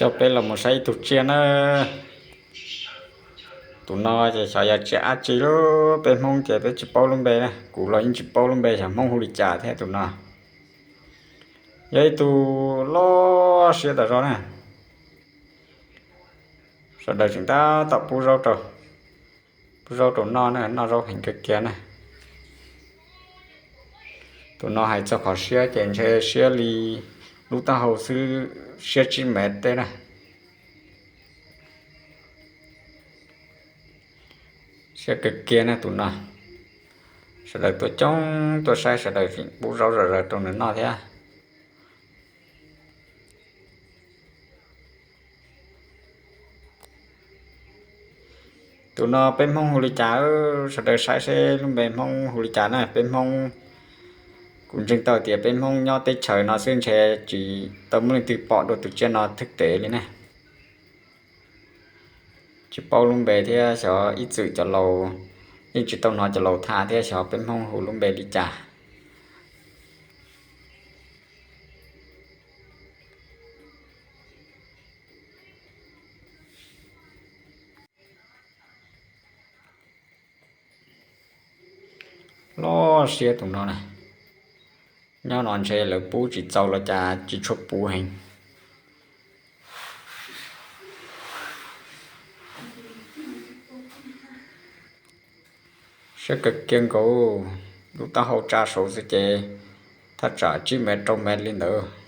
Coj peb los mus saib ib tug tsiaj na. Tus no ces xyov yog tsiaj dab tsi lub, peb Hmoob ces peb tsis paub lub npe na, kuv los yeej tsis paub lub npe xyov Hmoob hu li cas thiab. Tus no yog ib tug loj siab tas zog na. Sawv daws tseem tab tom pub zaub rau, pub zaub rau noj na, noj zaub heev kawg kiag na. Tus no hais txog qhov siab ces ntshe siab li lub taub hau xwb, siab tsib mev teb na. Siab kawg kiag na tus no. Sawv daws tuaj coob tuaj saib, sawv daws tseem pub zaub zom zaws rau nws noj thiab. Tus no peb Hmoob hu li cas, sawv daws saib seb lub npe Hmoob hu li cas na. Peb Hmoob, kuv ntseeg tau tias peb Hmoob nyob teb chaws no xwb ntshe tsis tau muaj leej twg pom dua tus tsiaj no thwj tev li na. Tsis paub lub npe thiab, xyov ib txwm cov laus, yeej tsis tau hnov cov laus tham thiab xyov peb Hmoob hu lub npe li cas. Loj siab tus no na. Nyob no ntshe lawv pub tsis txaus los cas tsis tshua puv heev. Siab kawg kiag nkaus, lub taub hau tsa saud xwb ces thaj tsam tsib mev rau mev li ntawd.